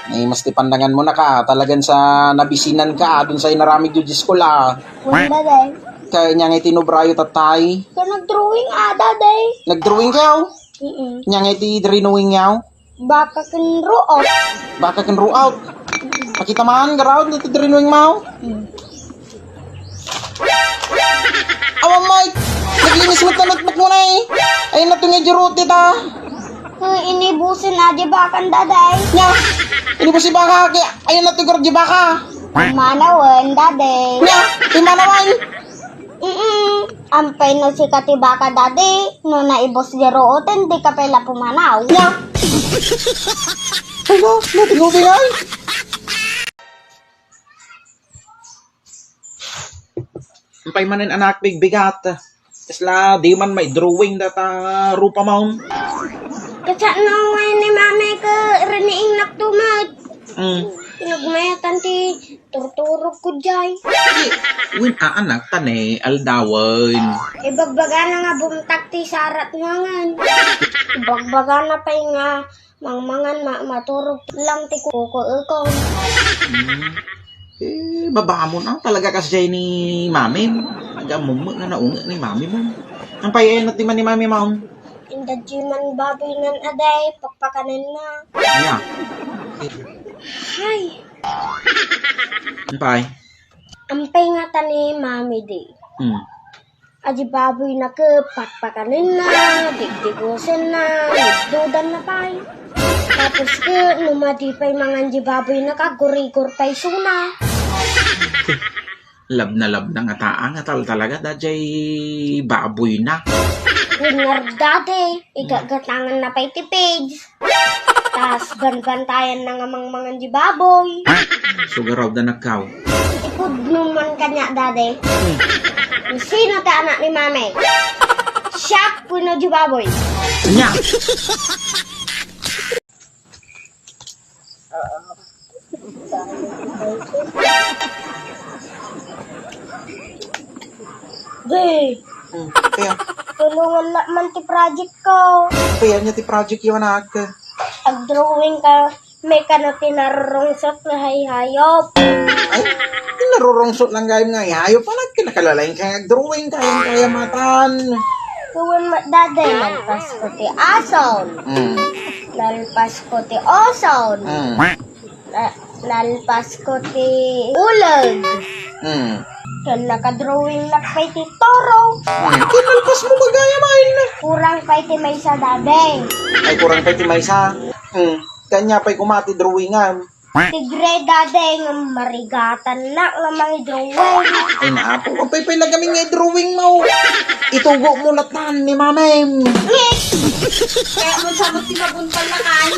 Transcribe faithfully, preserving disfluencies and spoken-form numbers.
Ay, mas ti pandangan mo na ka. Talagan sa nabisinanka, adun sa inaramid yu di school, ah. Wen, Daday. Kaya niya nga iti nubrayo, tatay. Ka nag-drawing, ah, Daday. Nag-drawing kayo? Mm-mm. Niya nga iti drawing yaw? Baka ken ruot. Baka ken ruot. Pakita man, garaod, iti drawing mo. Mm. Awan, Mike! Naglinis mo ta notebook mo na eh! Ay, nato nga di ruot dita! Ay, inibusin na di bakan, Daday. Nya! Inibusin baka, kaya ayun na tigor di baka! Manawan, Daday. Nya! Imanawan! Mm-mm. Ampay no sika ti baka, Daday, no naibus di ruoten, di ka pay la pumanaw. Nya! Ay, no, natingubing ay! Ampay manen anak, bigbigat. Kasla, di man may drawing data rupa maun. Kasano ngay ni Mami ka riniing naktumat? Mm. Pinagmayatan ti turturog ko jay. Win aanak ta ne aldawen. Ibagbagana nga bumtag ti sarat ngangan. Ibagbagana pay nga mangmangan ma-, maturog lang ti kukuekon. Hmm. Eh, babamon, ah, talaga kasjay ni Mami. Nagammummo nga naunga ni Mami mo. Ang payayan ti man ni Mami maun? Inda di man baboy nan aday, pakpakanen na. Anya? Hay! Ampay? Ampay nga ta ni Mami di. Hmm. Adi baboy na ke, pakpakanen na, digdigusen na, nigdudan na pay. Tapos ke, no madi pay mangan di baboy na ka, gurigor pay suna. Labna-labna nga taa nga tal talaga, dajay baboy na. Winner dati, igagatangan na pay ti page. Tas banbantayan na nga mangmangan di baboy. Sugaraw da nagkaw. Ipudno man kanya, Dade. Hmm. Sino ti anak ni Mami? Siak wenno di baboy? Nya. Di. Hmm, kaya? Tulungan na man ti project ko. Kaya niya ti project yun, anak. Ag-drawing ka, may kano ti narurungsot nga hayhayop. Ay, narurungsot lang gayam nga hayhayop. Anak, kinakalalain ka nga drawing, kaya, kaya matan. Tuwan ma-, Dade, nalpas ko ti ason. Hmm. Nalpas ko ti oson. Hmm. Na-, nalpas ko ti uleg. Hmm. Ken nakadrawing nak pay ti toro. Hmm. Kinalpas mo bagayam ay na. Kurang pay ti maysa, Dade. Ay, kurang pay ti maysa. Hmm. Kanya pay kumati drawingan. Tigre, Dade, nga marigatan nak nga mangidrawing. Ay, naapo. Apay pay lagamin nga drawing mo. Itugo mo latan ni Mamem. Kaya mo sabot ti mabuntal na kan.